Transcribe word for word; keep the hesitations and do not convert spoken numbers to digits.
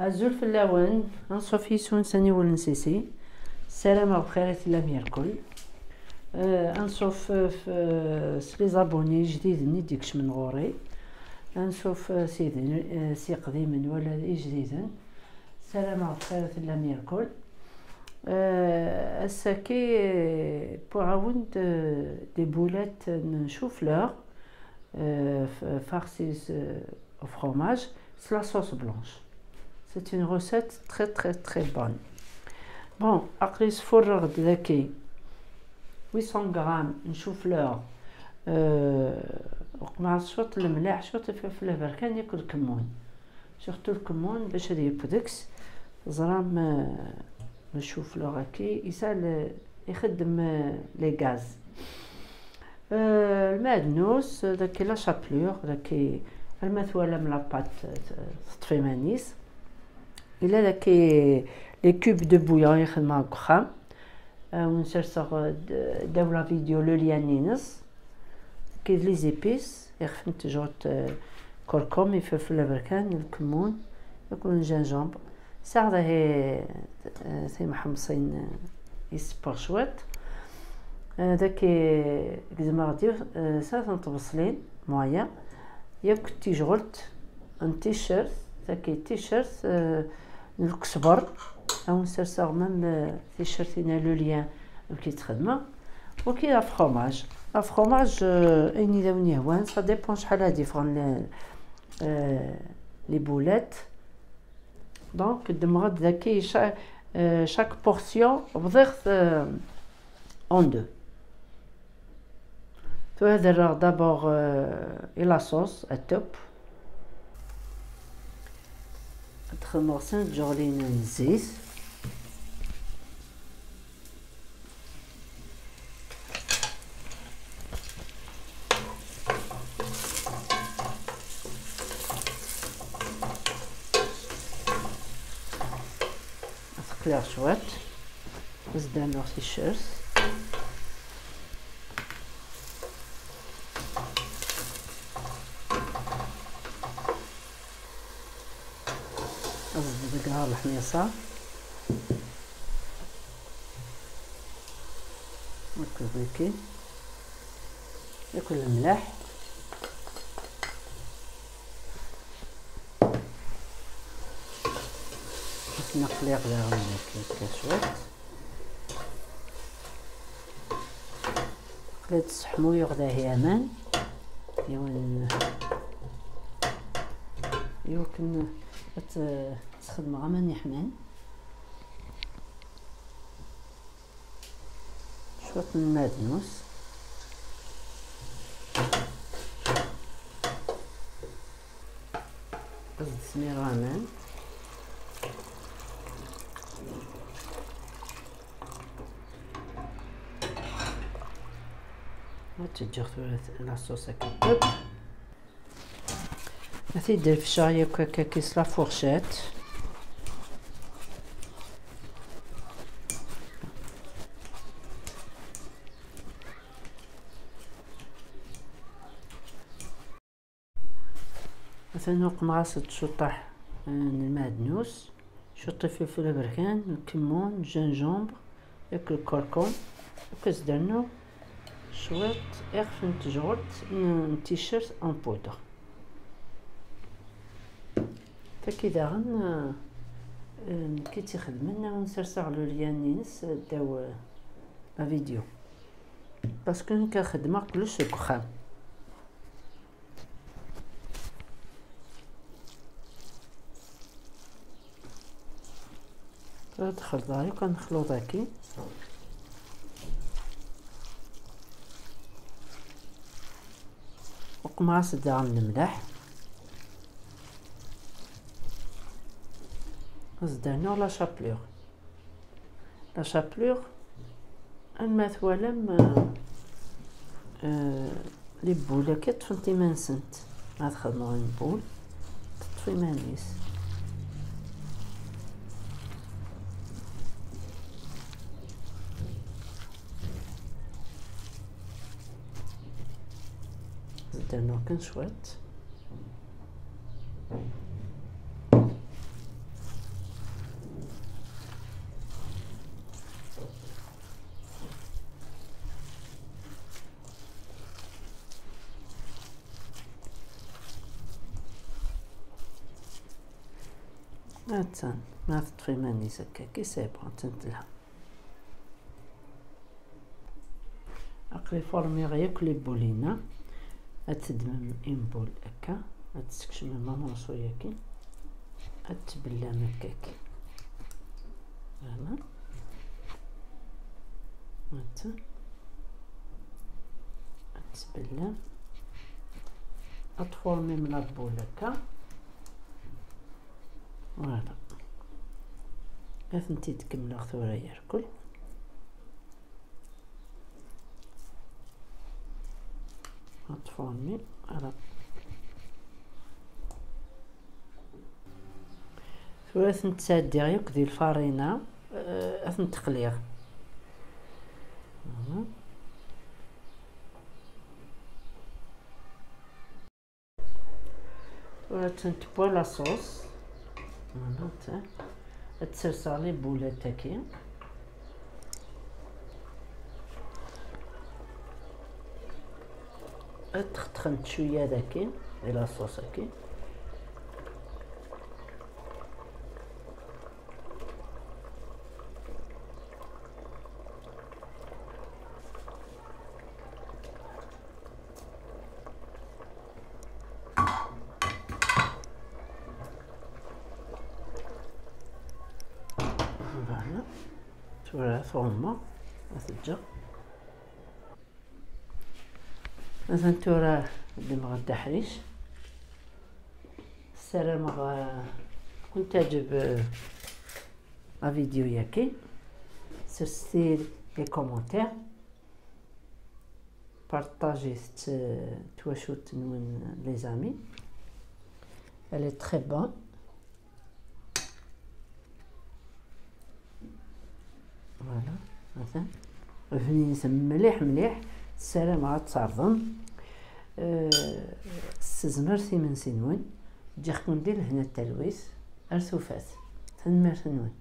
Azul fell-awen, anṣuf yis-wen s aniwel n Sisi. Ssarameɣ bxir i tellam yerkul. Euh, anṣuf, euh, f-, euh, s les abonnés ijdiden i d-ikecmen ɣur-i. Anṣuf, euh, s id-, euh, s iqdimen wala d ijdiden. Ssarameɣ bxir i tellam yerkul. Euh, ass-agi, euh, wwiɣ-awen-d, euh, des boulettes n chou-fleur, euh, f-, farcies, euh, au fromage, s la sauce blanche. C'est une recette très, très, très bonne. Bon, aql-i sfurreɣ-d daki huit cents grammes n chou-fleur, euh, uqmeɛ cwiṭ lemleḥ, cwiṭ ifelfel aberkan, yakk lkemmun. Surtout lkemmun bac ad yeww deg-s. Teẓram, euh, le chou-fleur-agi, yesɛa le-, ixeddem, euh, les gaz. Euh, lmeɛdnus, daki la chapelure, daki alma twalam la pâte, euh, teṭṭef iman-is. Yella daki les cubes de bouillon i xedmeɣ deg uxxam. Euh, ad wen-serseɣ, euh, d-, ddaw la vidéo le lien-ines. Daki d les épices, ixef n tejṛet, euh, kurkum, ifelfel aberkan, lkemmun, akked gingembre. Sɛiɣ dahi, eh, timḥemṣin, eh, yessewwer cwiṭ. Eh, daki gezmeɣ-d yiwet, eh, snat n tbeṣlin, moyen, yakk tijɣelt n ticcert, taki ticcert, eh, n lkesber. Ad wen-serseɣ même, eh, ticcert-ina le lien amek i tt-xedmeɣ. Waki d afromage. Afromage, eh, ayen i d awen-yehwan, ça dépend acḥal ad d-yeffɣen les, eh, les boulettes. Donc, ddmeɣ-d daki cha-, euh, chaque portion, bḍiɣ-t, euh, en deux. Tura ad rreɣ d'abord, euh, i la sauce, atop. Ad xedmeɣ sin tjeɣlin n zzit. Ad teqliɣ cwiṭ, ad s-d-rnuɣ ticcert. Ad ẓeddgeɣ leḥmiṣa. Akked wiki. Akked lemleḥ. Ad ten-aqliɣ daɣen akka cwiṭ. Aql-i ad sseḥmuyeɣ dahi aman. Yiwen, iwakken ad t-, sxedmeɣ aman yeḥman. Cwiṭ n lmeɛdnus. Ad d-smireɣ aman. Ad tt-ǧǧeɣ tura la sauce ad teṭṭeb. Ad t-id-refceɣ yakk akka s la fourchette. Atan uqmeɣ-as-d cuṭaḥ, eh, n lmeɛdnus, cwiṭ ifilfel aberkan, lkemmun, gingembre, yakk lkurkum, yakk ad s-d-rnuɣ cwiṭ ixef n tejɣelt n, n ticcert en poudre. Taki daɣen, eh, eh, nekk i tt-ixedmen, ad wen-serseɣ le lien-ines ddaw, eh, la vidéo. Parce que nekk xeddmeɣ kullec deg uxxam. Ad xelḍeɣ yakk anexluḍ-agi. Uqmeɣ-as daɣen lemleḥ. Ad s-d-rnuɣ la chapelure. La chapelure, alma twalam, euh, euh, les boules akka ṭṭfent iman-nsent. Ad xedmeɣ une boule, teṭṭef iman-is. Ad d-rnuɣ kan cwiṭ. Attan, ma teṭṭef iman-is akka, ki c'est bon, attan telha. Aql-i formiɣ yakk les boules-ina. Ad teddmem une boule akka, ad tessekcmem amorso-yagi, ad tbellam akka. Voilà. Attan. Ad tbellam. Ad tformim la boule akka. Voilà. Ad tent-id-kemmleɣ tura yerkul. Ad tformi ara. Tura ad tent-sɛeddiɣ yakk di lfarina, eh, ad tent-qliɣ. Mhm. Tura ad tent-wwa la sauce. Voilà, ta. Ad serseɣ les boulettes-agi. Ad ttxeṭṭxent cwiya dagi, di la sauce-agi. Voilà. Tura tɣumma, ad teǧǧa. Atan tura ddmeɣ-d aḥric. Ssarameɣ, eh, tkun teɛǧeb, eh, la vidéo-yagi. Serset-iyi les commentaires. Partagez-t, eh, twacult-nwen, les amis. Elle est très bonne. Voilà, atan. Bninet mliḥ mliḥ. Ssarameɣ ad tt-terḍem. Eh, s tezmert imensi-nwen. Ǧǧiɣ-ken di lehna d talwit. Ar tufat. Tanemmirt-nwen.